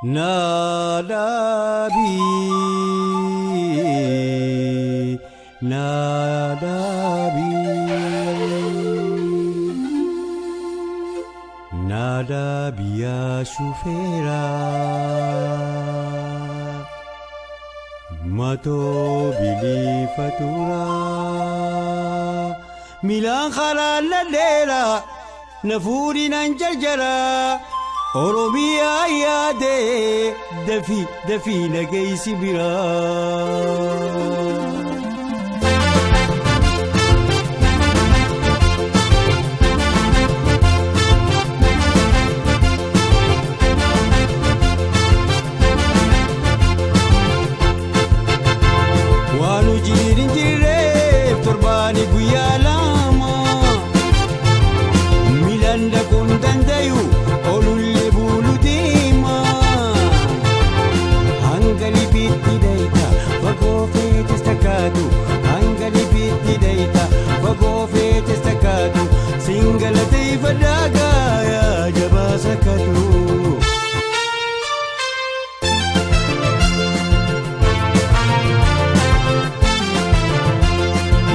Nadabi, nadabi, nadabiya shufera, mato bili fatura, milan khala dera, nafuri nanjarjara. Oromiyaa yaadee dafii dafii nageessi biraa. Waan hojiin hin jirreef torbaani guyyaa lama miilaan dhaquun dandayu. Singalatee fadaagaa yaa jabaa sakkaatu.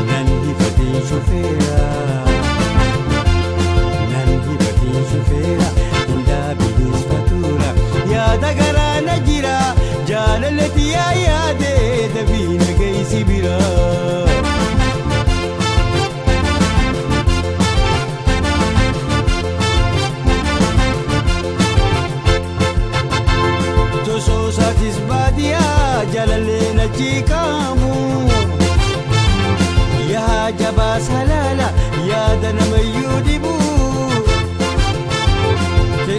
Nan hifatiin shufeera, nan hifatiin shufeera, hindaa bilis fatuura. Yaada garaa na jira, jaalalleetti yaa yaadee dafii nageessi bira. Soosatis baadiyyaa jaalallee na jiikaamu. Yaa jabaa salaala yaada namayyuu dhibu.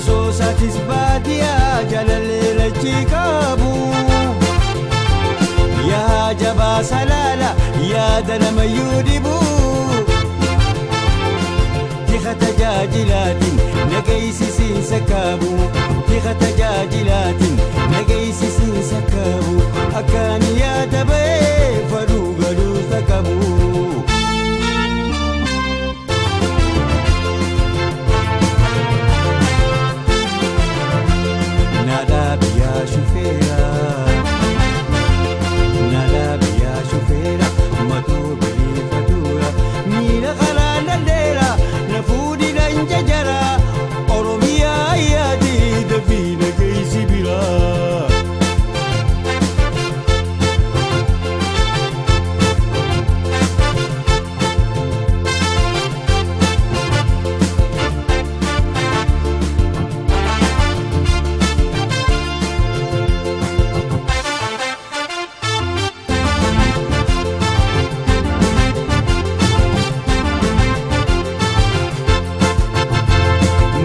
Soosatis baadiyyaa jaalallee na jiikaamu. Yaa jabaa salaala yaada namayyuu dhibu. Tiha tajaajilaatiin nageessisiin sakkaabu. Tiha tajaajilaatiin nageessisiin sakkaabu. Akkaan yaada ba'ee faduu galuu sakkaabu. Nadaabiyaa shufeera, nadaabiyaa shufeera, matuu bilii fatura, miila karaa dandeera. Nafuudhi danjajara Oromiyaa yaadee dafii nageessi biraa.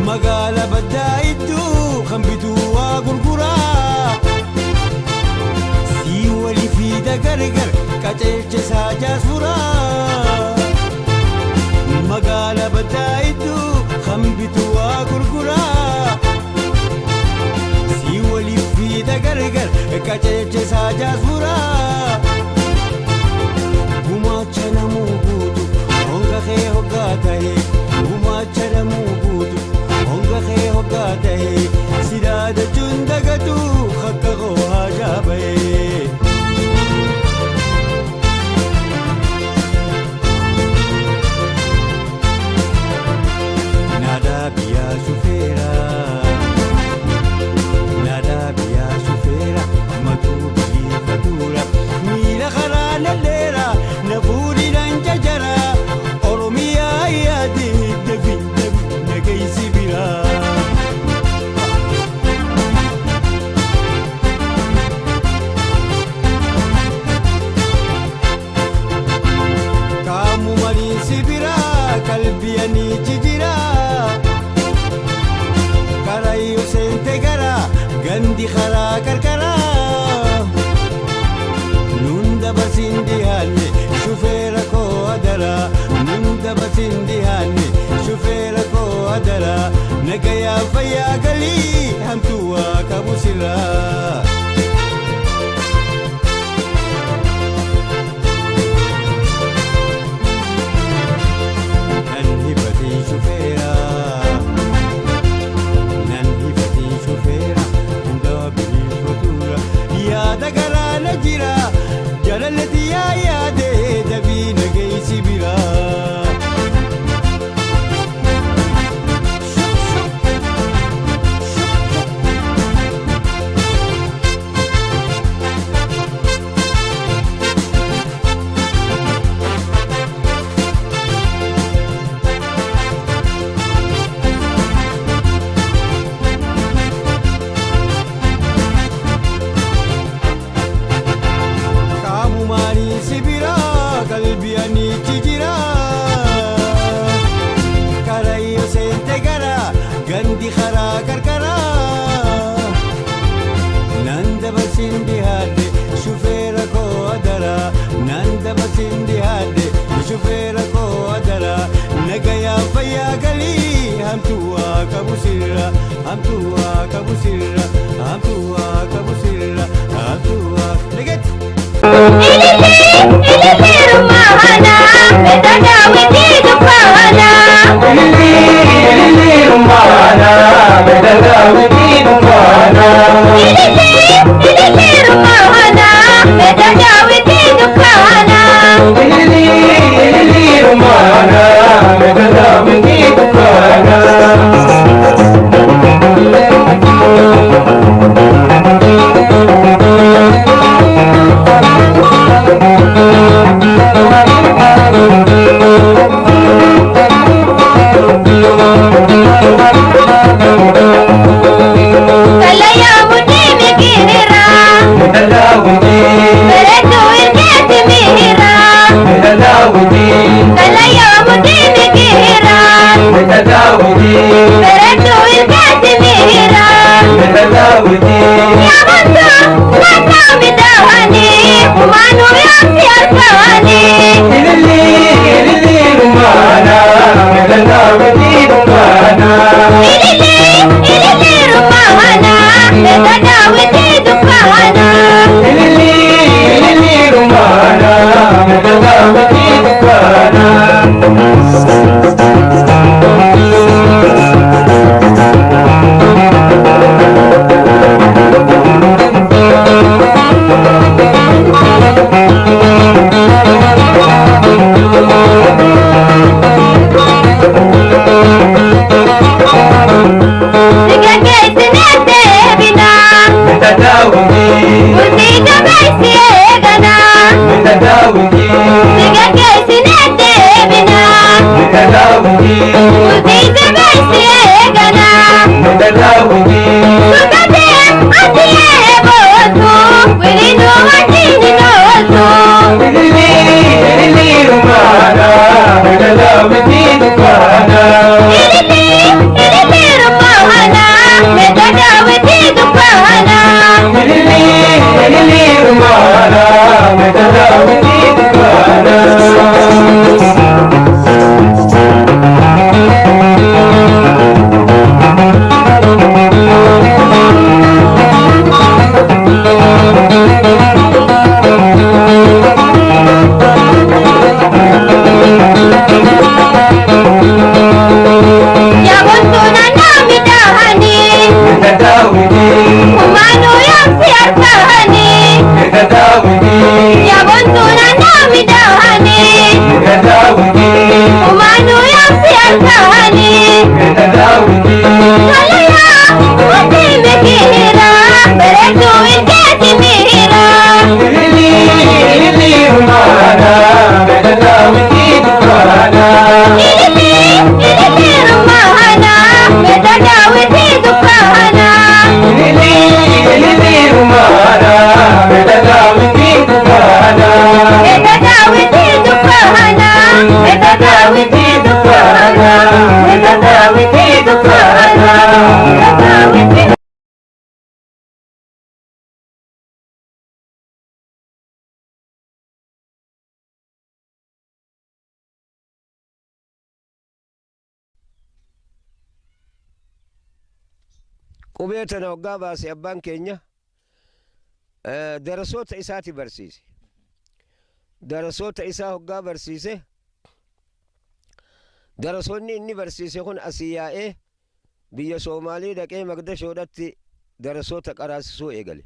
Magaala baddaa iddoo kan bituu waa gurguraa. Sii walii fiida gargar qajeelcha isaa jaasfuraa. Magaala baddaa iddoo kan bituu waa gurguraa. Sii walii fiida gargar qajeelcha isaa jaasfuraa. Gumaacha namuu guutu honga kee hoggaa ta'e. Gumaacha namuu guutu. Honga kee hoggaa ta'e sidaada dagatu akka koo jaaba'e. Nadaabiyaa shufeera, nadaabiyaa shufeera, matuu bilii fatura, miila karaa lalleera, na fuudhi danjajara, Oromiyaa yaadee dafii dafii nageessi biraa. Qaamuma si biraa qalbii jijjiira. Karaayyuu seente gara gandi karaa qarqaraa. Nun dabarsin dhiyaanne shufeera koo adaraa. Nun dabarsin dhiyaanne shufeera koo adaraa. Nagayaa fayyaa galii hamtuu waa qabu sirraa. Nan hifatiin shufeera, nan hifatiin shufeera, hundaa. sirra hamtuu haa qabu sirra hamtuu haa qabu sirra hamtuu haa dhageetti. Qubee tana hoggaa baase abbaan keenya darasoota isaati barsiise. Darasoota isaa hoggaa barsiise, darasoonni inni barsiise kun asii yaa'ee biyya Soomaalii dhaqee Maqdashoodhatti darasoota qaraasisuu eegale.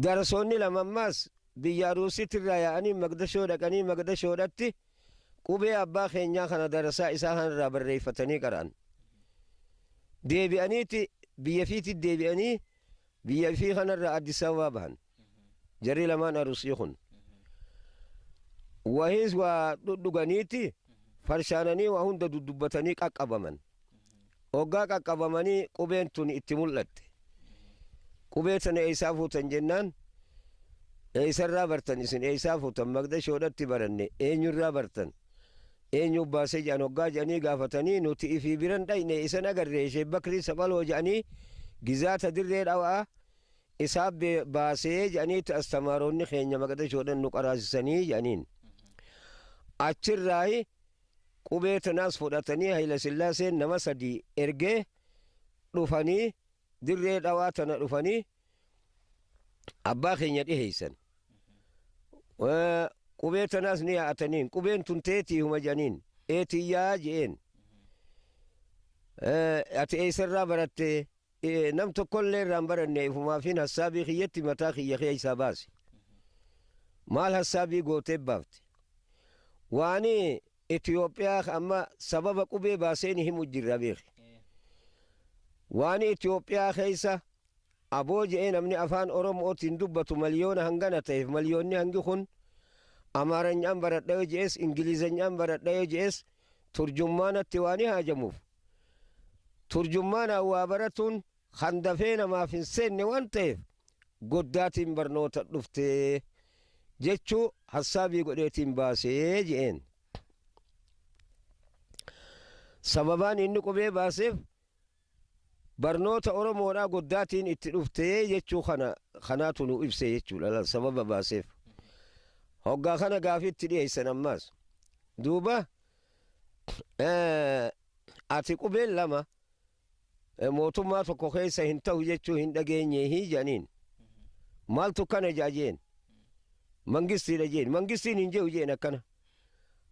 Darasoonni lama ammaas biyya Aruusitti irraa yaa'anii Maqdashoo dhaqanii Maqdashoodhatti qubee abbaa keenyaa kana darasaa isaa kanarraa barreeffatanii qara'an. Deebi'aniiti biyya fiitti deebi'anii biyya fii kanarraa Addis Ababaa bahan. Jarri lamaan Aruusii kun. Wahiis waa dhudhuganiiti farshaananii waa hunda dudubbatanii qaqqabaman. Hoggaa qaqqabamanii qubeen tun itti mul'atte. Qubee tana eessaa fuutan jennaan, eessarraa bartan isin, eessaa fuutan? Maqdashoodhatti baranne. Eenyurraa bartan? Eenyu baasee jedhan hoggaa jedhanii gaafatanii, nuti ifii biran dhayne isan agarree ishee Bakrii Saphaloo jedhanii gizaata dirree dhawaa isaa baasee jedhaniitti astamaaroonni keenya Maqdashoodhan nu qaraasisanii jedhaniin. Achirraayi Qubee tanaas fudhatanii Hayila Sillaaseen nama 3 ergee dhufanii Dirree Dhawaa tana dhufanii abbaa keenya dhiheeysan. Qubee tanaas ni yaa'ataniin, qubeen tun teetii huma jedhaniin, eetiyyaa je'een. Ati eessarraa baratte? Nam tokkollee irraa hin baranne, ifumaafin hassaabii kiyyatti mataa kiyya keeysaa baase. Maal hassaabii gootee baafte? Waani Itoophiyaa amma sababa qubee baaseen himu jirra beeki. Waani Itoophiyaa keessa aboo je'ee namni afaan Oromootiin dubbatu miliyoona hangana ta'eef, miliyoonni hangi kun Amaaranyaan baradha yoo je'es, Ingilizanyaan baradha yoo je'es, turjummaanatti waan haajamuuf turjummaanaan waa baratuun kan dafee namaaf hin seenne waan ta'eef goddaatiin barnoota dhuftee jechuu hassaabii godheetiin baasee je'een. Sababaan inni qubee baaseef barnoota Oromoodhaa goddaatiin itti dhuftee jechuu kana kanaatu nu ibse jechuudha sababa baaseef. Hoggaa kana gaafii itti dhiyeessan ammaas. Duuba ati qubeen lama mootummaa tokko keessa hin ta'u jechuu hin dhageenyeehi jedhaniin. Maaltu kana ja'a jeen? Mangistiidha jeen. Mangistiin hin je'u jeen akkana.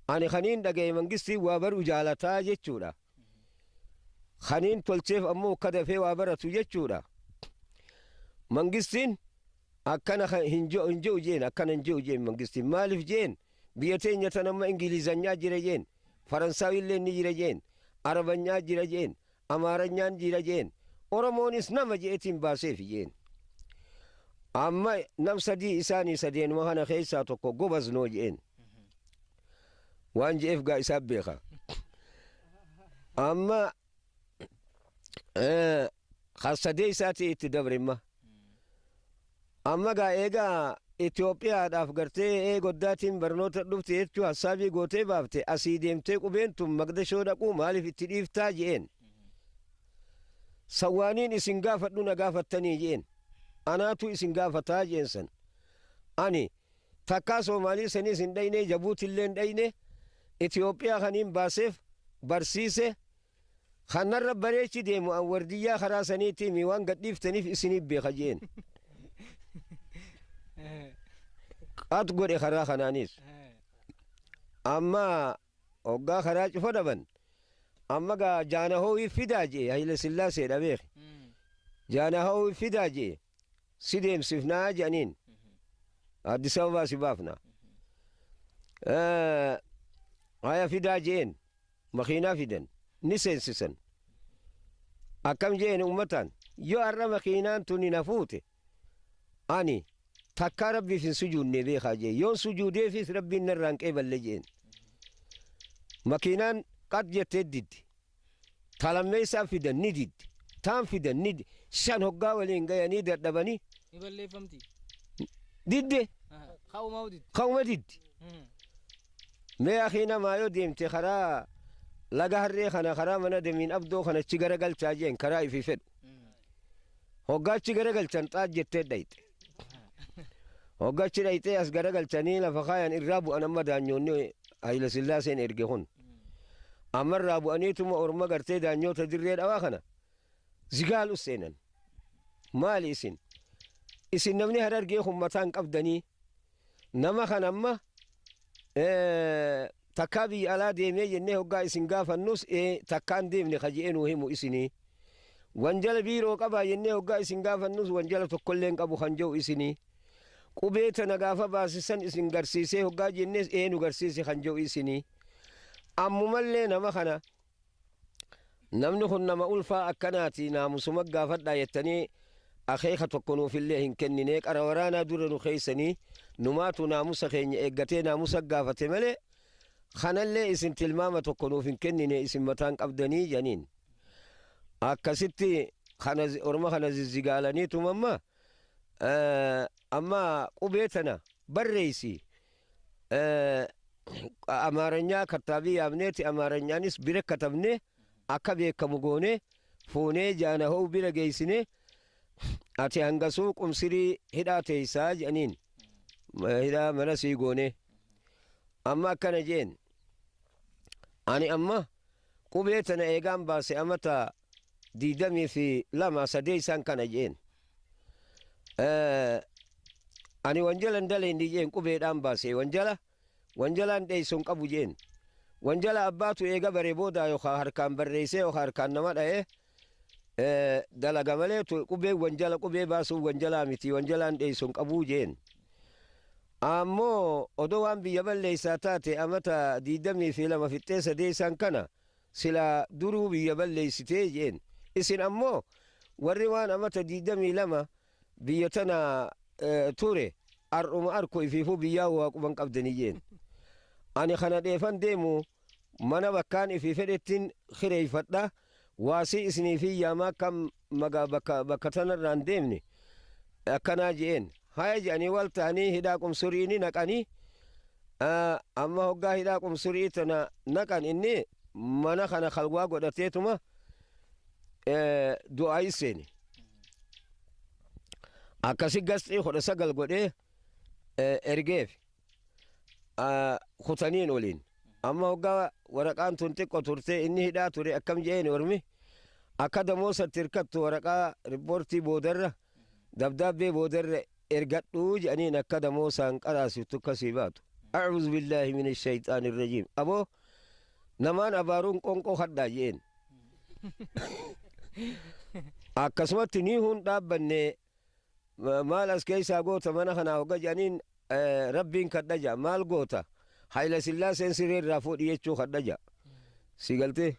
Ani kaniin dhagaye mangistiin waa baru jaalataa jechuudha. Kaniin tolcheef ammoo akka dafee waa baratu jechuudha. Mangistiin akkana hin je'u jeen, akkana hin je'u jeen mangistiin. Maaliif jeen? Biyya teenya tan amma Ingilizanyaa jira jeen, Faransaawillee ni jira jeen, Arabanyaa jira jeen, Amaaranyaan jira jeen, Oromoonis nama je'etiin baaseef jeen. Amma nam 3 isaanii sadeenuma kana keessaa tokko gobaznoo je'een. Waan je'eef gaa isaa beeka. Amma kan sadee isaatii itti dabre imma. Amma gaa eegaa Itoophiyaadhaaf gartee goddaatiin barnoota dhufte jechuu hassaabii gootee baafte, asii deemtee qubeen tun Maqdashoo dhaquu maaliif itti dhiiftaa je'een. Sawwaaniin isin gaafadhu na gaafattanii je'een. Anaatu isin gaafataa je'een san. Ani takkaa Soomaalii saniis hin dhayne, Jabuutillee hin dhayne, Itoophiyaa kaniin baaseef barsiise, kanarra bareechi deemu an wardiyyaa karaa saniitii mi waan gadhiiftaniif isiniif beeka je'een. Qat godhe karaa kanaanis. Amma hoggaa karaa cufa dhaban amma gaa jaanahoowi fidaa je'e Hayila Sillaaseedha beeki. Jaanahoowi fidaa je'e si deemsifnaa je'aniin. Addis Ababaa si baafna. Haya fidaa je'een makiinaa fidan ni seensisan. Akkam je'een uummataan, yoo har'a makiinaan tuni na fuute ani takkaa rabbiif hin sujuudne beekaa jee, yoon sujuudeefis rabbiin narraa hin qeeballe jeen. Makiinaan qat jettee diddi. Talammeessaa fidan ni diddi. Taan fidan ni diddi. 5 hoggaa waliin gayanii dadhabanii. Ni balleeffamti. Didde. Ka'umaa diddi. Ka'uma diddi. Mee akii namaa yoo deemte karaa laga harree kana karaa mana demiin abdoo kana achi garagalchaa jeen karaa ifii fedhu. Hoggaa achi garagalchan xaat jettee dhayxe. Hoggaa achi dhayxee as garagalchanii lafa kaayan irraa bu'an amma daanyoonni Hayila Sillaaseen erge kun. Amma irraa bu'aniituma orma gartee daanyoota Dirree Dhawaa kana zigaalu seenan. Maali isin? Isin namni Harargee kun mataa hin qabdanii. Nama kana amma takkaa biyya alaa deemee jennee hoggaa isin gaafannus takkaan deemne ka je'ee nuu himu isinii. Wanjala biiroo qabaa jennee hoggaa isin gaafannus wanjala tokkollee hin qabu kan je'u isinii. Qubee tana gaafa baasisan isin garsiisee hoggaa jennees ee nu garsiise kan je'u isinii. Ammumallee nama kana namni kun nama ulfaa akkanaati naamusuma gaafadhaa jettanii akeeka tokko nuufillee hin kenninee, qara waraanaa dura nu keessanii numaatu naamusa keenya eeggatee naamusa gaafate malee kanallee isin tilmaama tokko nuuf hin kennine, isin mataan qabdanii jedhaniin. Akkasitti kana orma kana zizzigaalaniituma amma amma qubee tana barreessi Amaaranyaa kattaabii yaamneeti Amaaranyaanis bira katabne akka beekamu goone fuunee jaanahoo bira geessine, ati hangasuu qumsirii hidhaa teessaa jedhaniin, hidhaa mana sii goone. Amma akkana jeen. Ani amma qubee tana eegaan baase amata 22 sadeessan kana jeen. Ani wanjala hin dalayne jeen qubeedhaan baase wanjala wanjalaan dheessuun qabu jeen. Wanjala abbaatu eega bare booda yookaan harkaan barreessee yookaan harkaan nama dha'ee dalaga malee qubee wanjala qubee baasuun wanjalaa miti wanjalaan dheessuun qabuu jeen. Ammoo odoo waan biyya balleessaa taate amata 22 fixxee sadeessan kana sila duruu biyya balleessitee jeen. Isin ammoo warri waan amata 22 biyya tana ture ar'uma arku ifiifuu biyyaa waa quban qabdanii jeen. Ani kana dheefan deemu mana bakkaan ifii fedhettiin kireeffadha. Waasii isiniifii yaamaa kam magaa bakka tanarraan deemne akkanaa jeen. Haya jedhanii wal ta'anii hidhaa qumsurii ni naqanii amma hoggaa hidhaa qumsurii tana naqan inni mana kana kalwaa godhateetuma du'aa seene. Akkasi gasxii 19 godhee ergeef kutaniin oliin. Amma hoggaa waraqaan tun xiqqoo turte inni hidhaa ture akkam jeen ormi akka damoosatti hirkattu waraqaa riippoortii boodarra dabdaabbee boodarra ergadhuu jedhaniin akka damoosaan qaraasiftu akkasii baatu. A'uuzu billaahi min shayxaani rajiim. Aboo namaan abaaruun qonqoo hadhaa jeen. Akkasumatti ni hun dhaabbanne maal as keessaa goota mana kanaa hogga jedhaniin rabbiin kadha ja'a maal goota Hayila Sillaaseen siree irraa fuudhi jechuu kadha ja'a. Si galtee?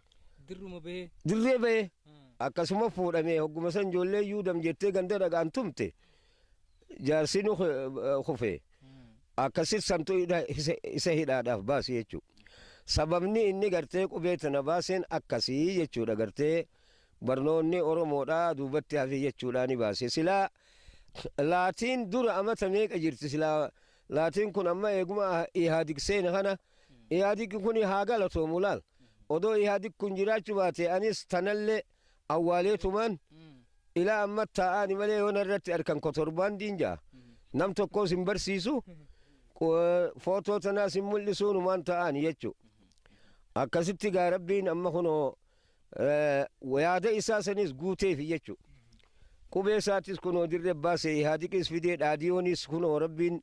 Dirruma bahee. Dirree bahee akkasuma fuudhamee hogguma san ijoollee yuudam jettee ganda dhagaan tumte jaarsi nu kufee akkasit santu isa hidhaadhaaf baase jechuudha. Sababni inni gartee qubee tana baaseen akkasii jechuudha gartee barnoonni Oromoodhaa duubatti hafe jechuudha ni baase. Silaa laatiin dura amata meeqa jirti silaa laatiin kun amma eeguma Ihaadig seene kana Ihaadig kun haa galatoomu laal. Odoo Ihaadig kun jiraachuu baate anis tanallee awwaaleetumaan ilaa amma taa'aani malee yoona irratti harkan kotorbaandiin jaa. Nam tokkos hin barsiisu footoo tanaas hin mul'isuu numaan taa'aani jechuudha. Akkasitti gaa rabbiin amma kunoo yaada isaa sanis guuteefi jechuudha. Qubee isaatis kunoo dirree baase Ihaadigis fidee dhaadiyoonis kunoo rabbiin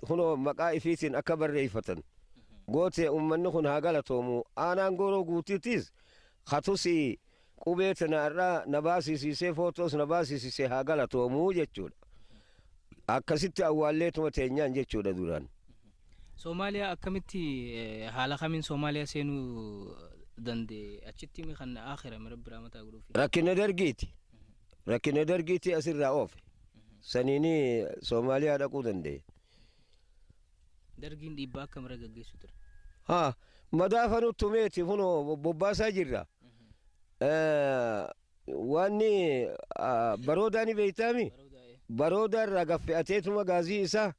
kunoo maqaa ifiitiin akka barreeffatan. Goote uummanni kun haa galatoomu. Aanaan gooroo guutiitis hatusi qubee tana irraa na baasisiisee footoos na baasisiisee haa galatoomuu jechuudha. Akkasitti awwaalleetuma teenyaan jechuudha duraan. Soomaaliyaa akkamitti haala kamiin Soomaaliyaa seenuu danda'e achitti kan akhira mira biraa mataa godhuufi. Rakkina dargiiti. Rakkina dargiiti asirraa oofe. Saniini Soomaaliyaa dhaquu danda'e. Dargiin dhiibbaa akka mira gaggeessu ture. Haa madaafa nutti meeti kunoo bobbaasaa jirra. Wanni baroodaa ni beektaami? Baroodaa irraa gaffe'ateetuma gaazii isaa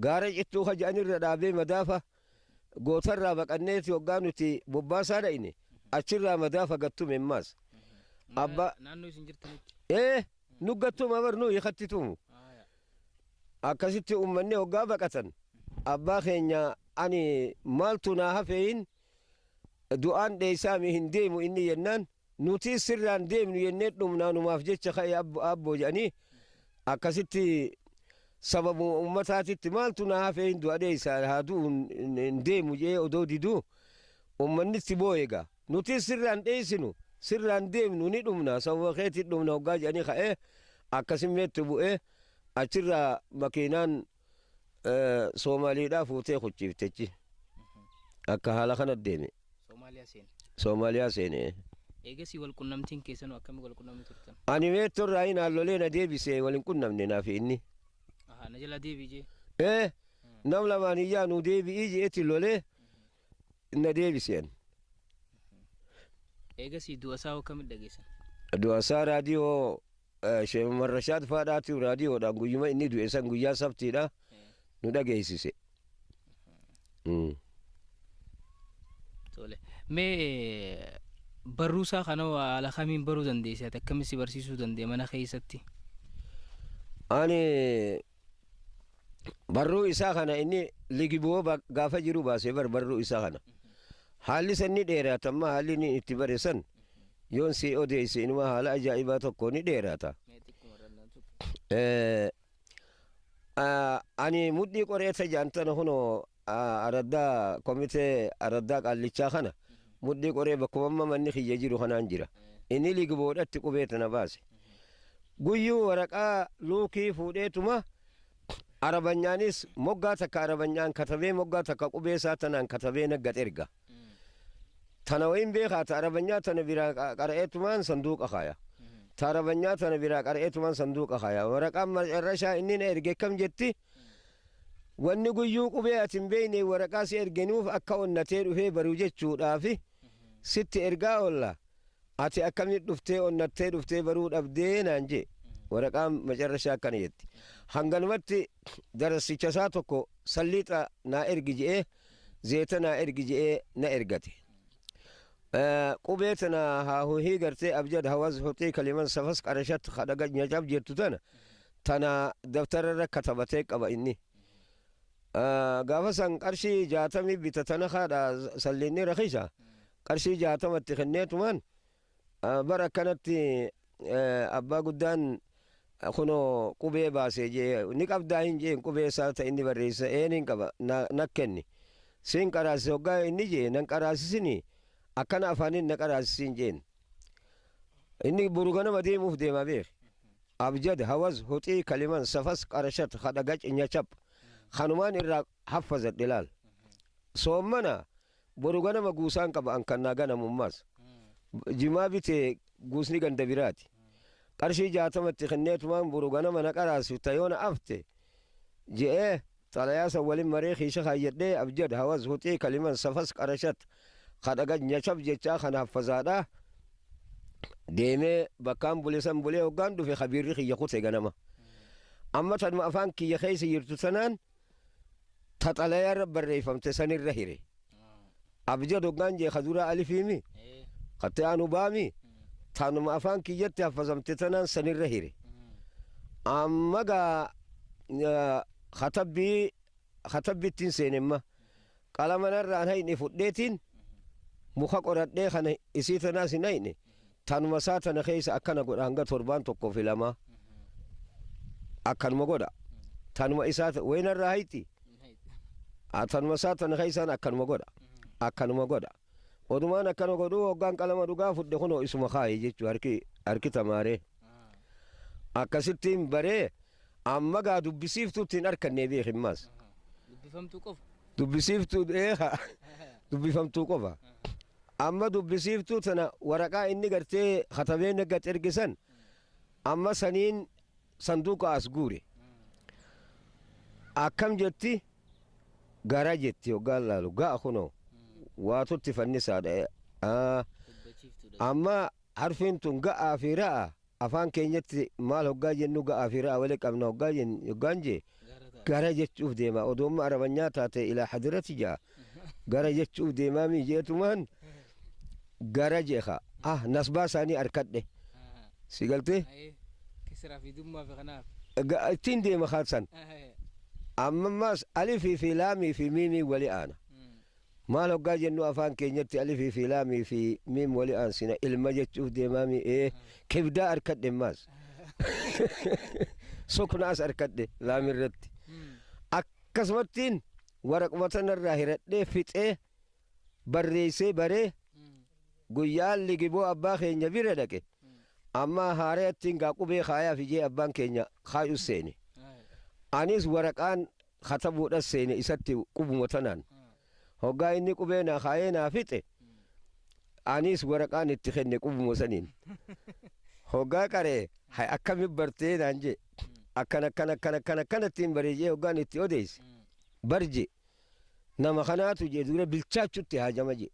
gaara cittuu haja'an irra dhaabee madaafa gootarraa baqanneeti hoggaa nuti bobbaasaa dha'ine achirraa madaafa gattume ammaas. Abbaa naannoo isin jirtanitti. Nu gattuma bar nu hiikatti tumu. Akkasitti uummanni hoggaa baqatan abbaa keenya ani maaltu naa hafeeyin du'aan dheessaami hin deemu inni jennaan nuti sirraan deemnu jennee dhumnaanumaaf jecha ka'e abboo jedhanii akkasitti sababuma uummataatitti maaltu naa hafeeyin du'a dheessaa haa du'u hin deemu jee odoo diduu uummannitti boo'eega nuti sirraan dheessinu sirraan deemnu ni dhumna sababa keetti dhumna hoggaa jedhanii ka'ee akkasimmeetti bu'ee achirraa makiinaan Soomaaliidhaa fuutee kuchiiftechi akka haala kana deeme. Soomaaliyaa seene. Soomaaliyaa seene. Eegasii wal qunnamtiin keessanuu akkamii wal qunnamni turtan? Ani meettorraa hin haallolee na deebisee wal hin qunnamne naaf inni. Na jala deebi'i jee. Nam lamaan iyyaa nu deebi'ii jeetti lolee na deebiseen. Eegasii du'a isaa akkamitti dhageessan? Du'a isaa raadiyoo Sheekh Marrashaad Faadhaati raadiyoodhaan guyyuma inni du'e san guyyaa sabtiidha nu dhageessise. Tole. Mee barruu isaa kana haala kamiin baruu dandeesse? Ati akkamitti si barsiisuu danda'e mana keessatti? Ani Barruu isaa kana inni ligiboo gaafa jiru baasee bar barruu isaa kana. Haalli san ni dheerata amma haalli inni itti bare san yoon si odeesse inuma haala ajaa'ibaa tokko ni dheerata. Ani mudhii qoreeta jaantana kunoo araddaa komitee araddaa qaallichaa kana mudhii qoree bakkuma amma manni kiyya jiru kanaan jira. Inni ligiboodhatti qubee tana baase. Guyyuu waraqaa luukii fuudheetuma arabanyaanis moggaa takka arabanyaan katabee moggaa takka qubee isaa tanaan katabee naggat erga. Tana wayin beekaa ta arabanyaa tana biraa qara'eetumaan sanduuqa kaaya. Ta arabanyaa tana biraa qara'eetumaan sanduuqa kaaya. Waraqaan macarrashaa inni na erge kam jetti wanni guyyuu qubee ati hin beekne waraqaa si ergenuuf akka onnatee dhufee baruu jechuudhaafi sitti ergaa oolla. Ati akkamitti dhuftee onnattee dhuftee baruu dhabdee naan jee. Waraqaan macarrashaa akkana jetti. Hanganumatti darasicha isaa tokko salliixa naa ergi je'ee zeeta naa ergi je'ee na ergate. Qubee tana haahuhii gartee abjad hawaz huxii kaliman safas qarashat kadhaga nyacab jettu tana tana daftararra katabatee qaba inni. Gaafa san qarshii 60 bitatana haadha salliinni rakisa qarshii 60tti kenneetumaan bara akkanatti abbaa guddaan kunoo qubee baasee jee ni qabdaa hin jeen qubee isaa ta inni barreessa een hin qaba na kenni siin qaraasise hoggaa inni jee nan qaraasisini akkana afaaniin na qaraasisiin jeen inni boru ganama deemuuf deema beek abjad hawaz huxii kaliman safas qarashat kadhagac nyachap kanumaan irraa haffazadhe laal soommana boru ganama guusaan qaba an kannaa ganamummaas jimaa bitee guusni ganda biraati qarshii 60tti kenneetumaan boru ganama na qaraasifta yoona afte je'ee xalayaa san walin maree kiisha kaayyadhee abjad hawaz huxii kaliman safas qarashat kadhaga nyachab jechaa kana haffazaadha deemee bakkaan bule san bulee hoggaan dhufe kabiirri kiyya kute ganama amma tanuma afaan kiyya keessa jirtu tanaan ta xalayaarra barreeffamte sanirra hire abjad hoggaan jee kaduraa alifiimi katte aanu baami tanuma afaan kiyyatti haffazamte tanaan sanirra hire amma gaa katabbiittiin seenemma qalamanarraan hayne fudheetiin muka qoradhee kana isii tanaas hin hayne tanuma isaa tana keessa akkana godha hanga torbaan tokkoo fi lama akkanuma godha tanuma isaa waynarraa hayti tanuma isaa tana keessaan akkanuma godha akkanuma godha odumaan akkana godhuu hoggaan qalama dhugaa fudhe kunoo isuma kaaye jechuu harki tamaaree akkasittiin baree amma gaa dubbisiiftuutti hin harkannee beekimmaas Dubbifamtuu qofa. Dubbisiiftuu eeha dubbifamtuu qofa. Amma dubbisiiftuu tana waraqaa inni gartee katabee naggat ergisan amma saniin sanduuqa as guure. Akkam jetti gara jetti hoggaan laalu ga'a kunoo waatutti fannisaadha. Amma harfiin tun ga'aa fi ra'a afaan keenyatti maal hoggaa jennu ga'aa fi ra'a wali qabna hoggaan jee gara jechuuf deema odoomma arabanyaa taate ilaa hadirati jaa gara jechuuf deemaa mijeetumaan gara jeeqa ah nasbaa isaanii harkadhe si galtee Kisiraa fi dummaa fi kanaaf. Ittiin deema kaatsan ammammaas alifii fi laamii fi miimii wali aana maal hoggaa jennu afaan keenyatti alifii fi laamii fi miim wali aansina ilma jechuuf deemaa mi'ee kibdaa harkadhe maas suknaas harkadhe laamirratti akkasumattiin waraquma tanarraa hiradhee fixee barreessee baree guyyaan ligiboo abbaa keenya bira dhaqe amma haareettiin gaa qubee kaayaa fijee abbaan keenya kaayu seene anis waraqaan katabuudhas seene isatti qubuma tanaan hoggaa inni qubee naa kaayee naa fixe anis waraqaan itti kenne qubuma saniin hoggaa qaree hay akkami bartee naan jee akkan akkan akkan akkan akkanattiin baree jee hoggaan itti odeesse barje nama kanaatu jee dura bilchaachutti haajama jee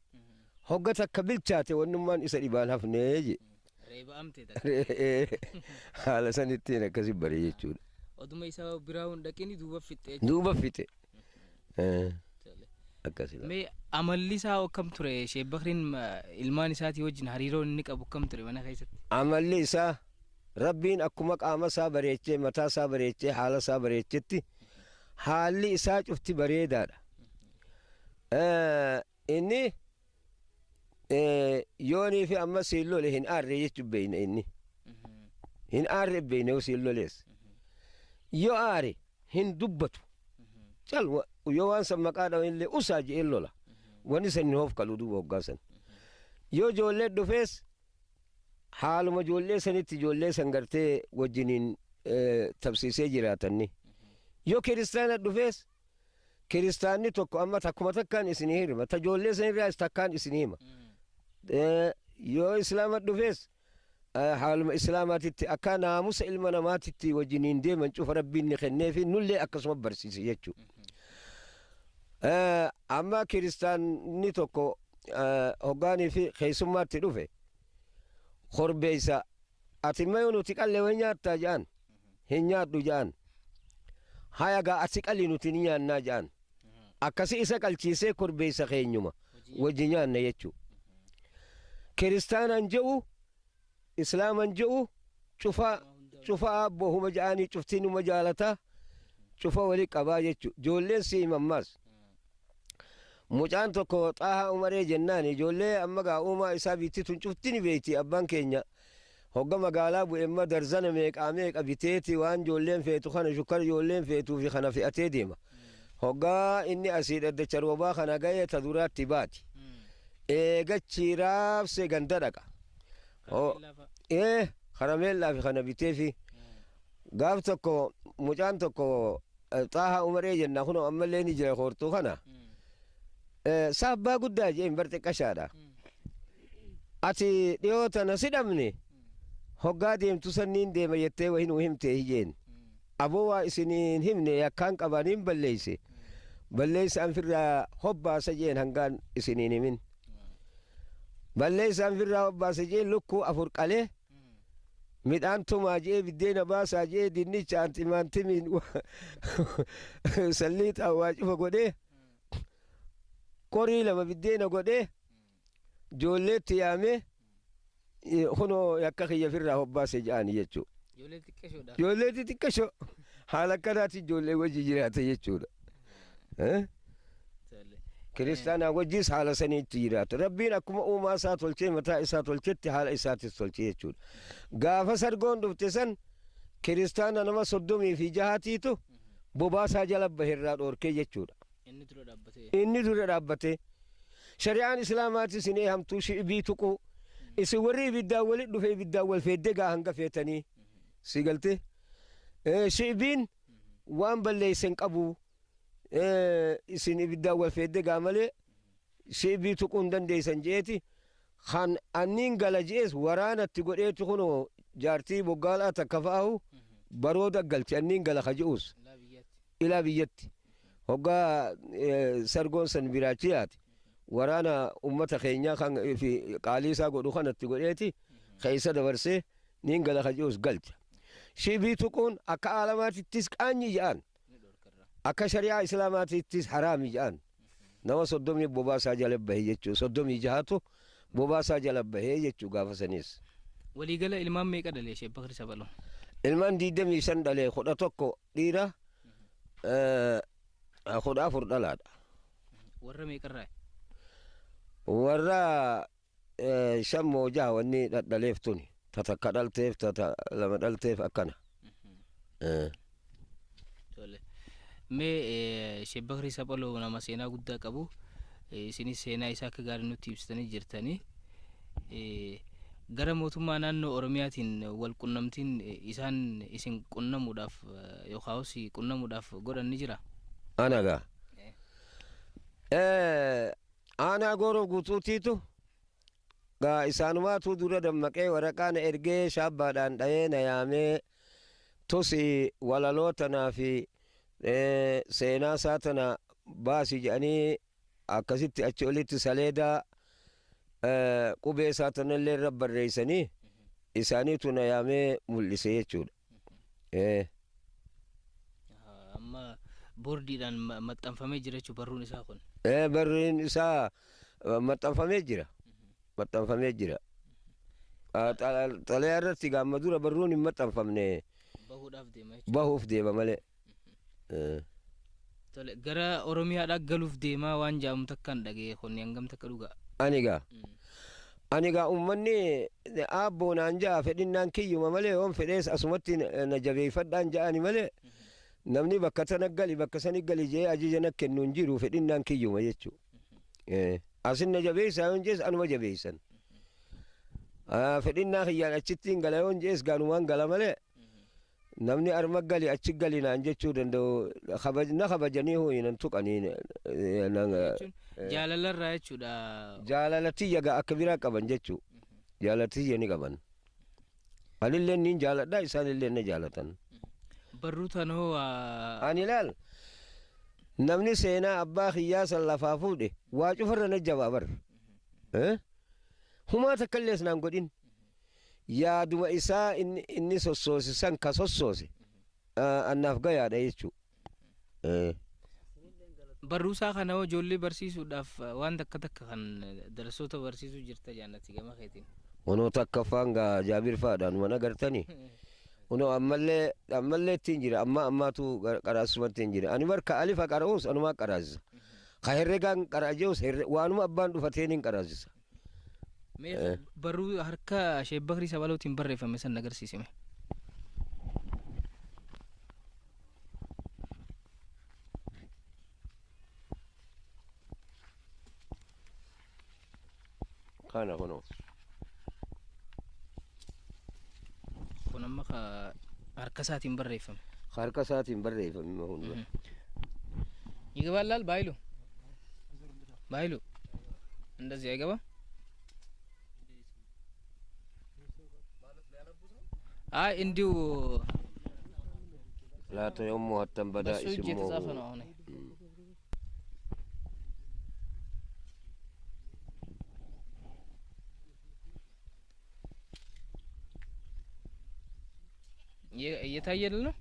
hogga takka bilchaate wannummaan isa dhibaan hafnee jee Reeba amte takka. Haala sanittiin akkasi baree jechuudha. Oduma isa biraa hin dhaqini duuba fixee. Duuba fixe. Akkasi. Mee amalli isaa akkam ture? Sheek Bakriin ilmaan isaatii wajjin hariiroo inni qabu akkam ture mana keessatti? Amalli isaa Rabbiin akkuma qaama isaa bareechee mataa isaa bareechee haala isaa bareechetti Haalli isaa cufti bareedaadha. Inni yoonii fi amma siin lole hin aarre jechuun beeyna inni. Hin aarre beeyna yoo siin lolees. Yoo aare hin dubbatu. Cal yoo waan san maqaa dhawan illee usaa je'een lola. Wanni san hin hoofkalu duuba hoggaa san. Yoo ijoollee dhufees haaluma ijoollee sanitti ijoollee san gartee wajjiniin tabsiisee jiraatanni. Yoo kiristaana dhufees kiristaanni tokko amma takkuma takkaan isinii hirma. Ta ijoollee sanirraas takkaan isinii hima. Yoo islaama dhufees haaluma islaamaatitti akka naamusa ilma namaatitti wajjiniin deeman cufa rabbiin ni kenneefi nullee akkasuma barsiise jechuudha. Amma kiristaanni tokko hoggaanii fi keessummaatti dhufe korbeessa ati immoo yoo nuti qallee wayi nyaattaa jedhan hin nyaadhu jedhan haya gaa ati qalli nuti ni nyaannaa jedhan akkasi isa qalchiisee korbeessa keenyuma wajji nyaanna jechuudha. Kiristaanan je'u islaaman je'u cufa cufa abboo huma ja'anii cuftiin huma jaalataa cufa wali qabaa jechuudha. Ijoolleen si himammaas. Mucaan tokko Xaahaa Umaree jennaan ijoollee amma gaa uumaa isaa biitti tun cufti ni beeyti abbaan keenya. Hogga magaalaa bu'e amma darzana meeqaa meeqa biteeti waan ijoolleen feetu kana shukkar ijoolleen feetuu fi kana fe'atee deema. Hoggaa inni asii dhaddacha roobaa kana ga'ee ta duraatti baati. Eegachi raabsee ganda dhaqa. Karameellaa fi kana biteefi. Gaaf tokko mucaan tokko Xaahaa Umaree jenna kunoo ammallee ni jira hortuu kana. Saabbaa guddaa jeen bar xiqqashaadha. Ati dhiyoo tana si dhabne hoggaa deemtu sanniin deema jettee wahi nuu himtee hijeen. Aboo waa isiniin himne yakkaan qabaniin balleeyse. Balleeysa an firraa hobbaasa jeen hangaan isiniin himin. Balleeysa an firraa hobbaasa jeen lukkuu 4 qalee midhaan tumaa jee biddeena baasaa jee dinnicha antimaantimiin salliixaa waa cufa godhee qorii 2 biddeena godhee ijoolleetti yaamee kunoo yakka kiyya firraa hobbaase jedhani jechuudha. Ijoollee xiqqashoodha. Ijoollee xixiqqashoo haala akkanaatti ijoollee wajji jiraate jechuudha. Kiristaanaa wajjis haala saniitti jiraata. Rabbiin akkuma uumaa isaa tolchee mataa isaa tolchetti haala isaatis tolchee jechuudha. Gaafa sargoon dhufte san kiristaana nama 36tiitu bobaasaa jala baherraa dhoorkee jechuudha. Inni dura dhaabbatee. Inni dura dhaabbatee. Shari'aan islaamaatis hin eehamtuu shi'ibii tuquu. Isin warri ibiddaan walitti dhufe ibiddaan wal feeddee gaa hanga feetanii. Si galtee? Shi'ibiin waan balleeyse hin qabu. Isin ibiddaan wal feeddee gaa malee shi'ibii tuquu hin dandeessan jeeti. Kan anniin gala jees waraanatti godheetu kunoo jaartii boggaalaa takka fa'aahu barooda galche anniin gala ka je'us. Ilaa biyyatti. Hoggaa sargoon san biraachi yaate waraana ummata keenyaa kan fi qaalii isaa godhu kanatti godheeti keessa dabarsee niin gala ka je'us galcha. Shiibii tuquun akka aalamaatittis qaanyi jedhan. Akka shari'aa islaamaatittis haraami jedhan. Nama 30 bobaasaa jala bahee jechuudha. 36tu bobaasaa jala bahee jechuudha gaafa saniis. Waliigala ilmaan meeqa dhalee Sheek Bakri Sabaloo? Ilmaan 25 dhalee 11 dhiira 14 dhalaadha. Warra meeqarraa? Warra 5 moo 6 wanni dhadhaleef tuni. Takka dhalteef tata 2 dhalteef akkana. Tole. Mee Sheek Bakri Sabaloo nama seenaa guddaa qabu. Isinis seenaa isaa akka gaarii nutti ibsitanii jirtanii. Gara mootummaa naannoo Oromiyaatiin wal qunnamtiin isaan isin qunnamuudhaaf yookaan qunnamuudhaaf godhan ni jira? Ana gaa. Aanaa gooroo guutuutiitu gaa isaanumaatu dura dammaqee waraqaa na ergee shaabbaadhaan dha'ee na yaamee tusi walaloo tanaa fi seenaa isaa tana baasi jedhanii akkasitti achi olitti saleedaa qubee isaa tanallee irra barreessanii isaaniitu na yaamee mul'ise jechuudha. Amma boordiidhaan maxxanfamee jira jechuudha barruun isaa kun. Barruun isaa maxxanfamee jira. Maxxanfamee jira. Xalayaa irratti gaamma dura barruun hin maxxanfamne. Bahuudhaaf deema jechuudha. Bahuuf deema malee. Tole, gara Oromiyaadhaa galuuf deemaa waan jedhamu takkaan dhaga'e, kun hangam takka dhugaa? Anigaa. Anigaa uummanni aabboo naan ja'a, fedhinnaan kiyyuma malee, yoon fedhees asumatti na jabeeffadhaan ja'ani malee, namni bakka tana gali, bakka sani gali jee ajaja na kennu hin jiru. Fedhinnaan kiyyuma jechuudha. Asin na jabeessaa yoon jees, anuma jabeessan. Fedhinnaa kiyyaan achitti hin gala yoon jees, gaanumaan gala malee, namni arma gali, achi gali naan jechuu danda'u na kabajanii hooyi nan tuqanii. Jaalalarraa jechuudha. Jaalala tiyya gaa akka biraa qaban jechuu, jaalala tiyya ni qaban. Anillee niin jaaladha, isaanillee na jaalatan. Barruu tana hoo? Ani ilaal, namni seenaa abbaa kiyyaa san lafaa fuudhe waa cufarra na jabaa bar. Humaa takka illee naan godhin. Yaaduma isaa inni sossoose san ka sossoose annaaf gayaadha jechuu. Barruusaa kana hoo ijoollee barsiisuudhaaf waan takka takka kan darasoota barsiisuu jirta jaannati gama keetiin? Onoo takka affaan gaa Jaabir fa'aadhaan mana agartanii. Onoo ammallee ittiin jira, amma ammaatu qaraasumatti hin jira. Ani barka alifa qara'uus anumaa qaraasisa. Ka herregaan qara'a jeus waanuma abbaan dhufateen hin qaraasisa. Mee barruu harka Sheek Bakrii Sabalootiin barreeffame san agarsiisime. Kana kunoo. Kun amma ka harka isaatiin barreeffame. Harka isaatiin barreeffame hunda. ይገባላል ባይሉ ባይሉ እንደዚህ አይገባም። አይ እንዲሁ Laata yommuu hattan badaa በሱ እጅ የተጻፈ ነው አሁን። እየታየል ነው።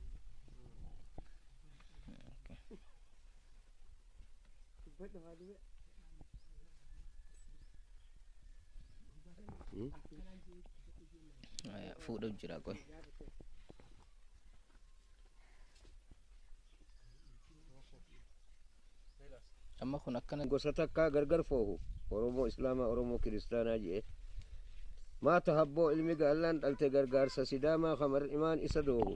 Fuudhuuf jira, qoy. Amma kun akkana Gosa takkaa gargar foohu, Oromoo Islaamaa, Oromoo Kiristaanaa jee. Maata habboo ilmi gaallaan dhalte gargaarsa Sidaamaa kamar imaan isa doohu.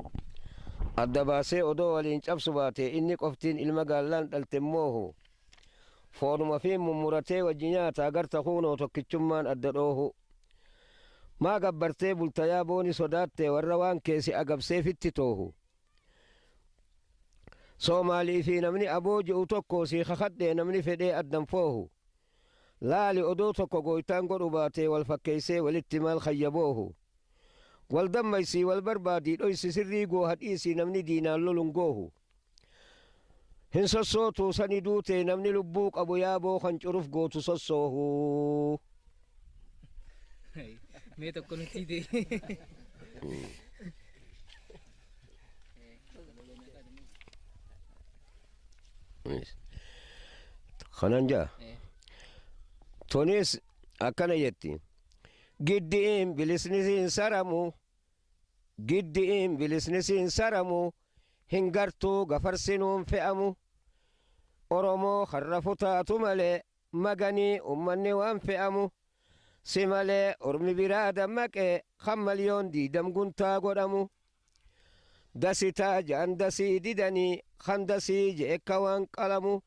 Adda baasee odoo waliin cabsu baate, inni qoftiin ilma gaallaan dhalte moohu. Foonuma fi mummuratee wajji nyaata agarta kuunoo tokkichummaan adda dhoohu. Maa gabbartee bultayaa booni sodaatte warra waan keessi agabsee fitti toohu. Soomaalii fi namni aboo ji'u tokko sii kakadhee namni fedhee addan foohu. Laali odoo tokko gooytaan godhu baatee wal fakkeeysee walitti maal kayyaboohu. Wal dammaysii wal barbaadii dhoysi sirrii gooha dhiisii namni diinaan lolun goohu. Hin sossootuu sani duutee namni lubbuu qabu yaaboo kan curuf gootu sossoohu. Mee tokko nutti ta'e. Kanan jaa. Tunis akkana jetti. Giddiin bilisni siin saramu. Giddiin bilisni siin saramu. Hin gartuu gafarsinuun fe'amu. Oromoo harra taatu malee maganii ummanni waan fe'amu. Si malee ormi biraa dammaqee kan 20,000,000 guntaa godhamu. Dasitaa ja'an dasii didanii kan dasii je'e akka waan qalamu.